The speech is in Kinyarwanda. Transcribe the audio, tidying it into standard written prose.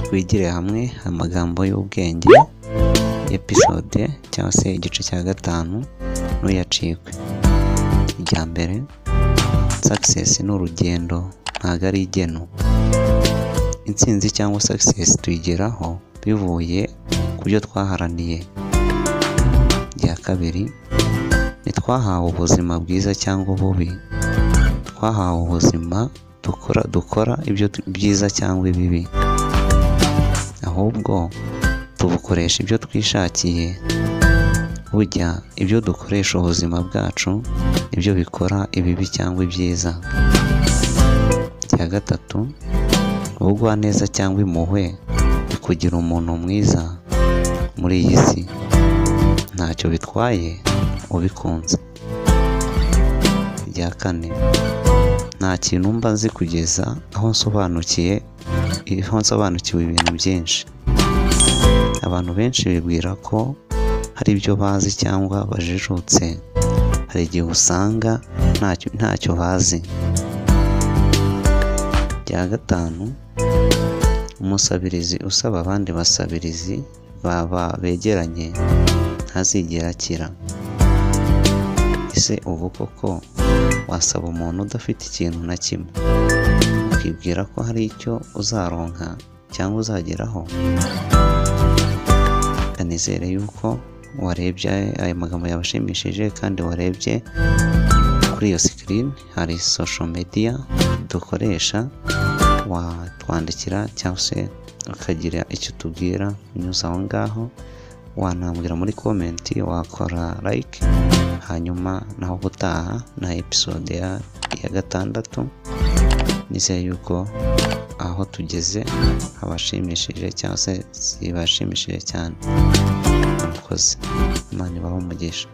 Twigire hamwe amagambo y'ubwenge, episode cyangwa se igice cya 5, ntuyacikwe. Irya mbere, success ni urugendo, ntabwo ari igeno. Intsinzi cyangwa success tuyigeraho bivuye ku byo twaharaniye. Irya kabiri, ntitwahawe ubuzima bwiza cyangwa ububi, twahawe ubuzima dukora ibyo byiza cyangwa ibibi, ahubwo tubukoresha ibyo twishakiye. Burya ibyo dukoresha ubuzima bwacu nibyo bikora ibibi cyangwa ibyiza. Icya gatatu, ubugwaneza cyangwa impuhwe bikugira umuntu mwiza muri iyi si, ntacyo bitwaye ubikunze. Irya kane, nta kintu mba nzi kugeza aho nsobanukiwe ibintu byinshi. Abantu benshi bibwira ko hari ibyo bazi cyangwa bajijutse, hari igihe usanga ntacyo bazi. Irya gatanu, umusabirizi usaba abandi basabirizi baba begeranye ntazigera akira. Ese ubu koko wasaba umuntu udafite ikintu na kimwe, ukibwira ko hari icyo uzaronka cyangwa uzageraho? Nizere yuko warebye aya magambo yabashimishije, kandi warebye kuri iyo screen hari social media dukoresha, watwandikira cyangwa se ukagira icyo utubwira unyuze aho ngaho, wanambwira muri comment, wakora like, hanyuma naho ubutaha na episode ya 6. Nizeye yuko aho tugeze habashimishije cyangwa se zibashimishije cyane. Murakoze, Imana ibahe umugisha.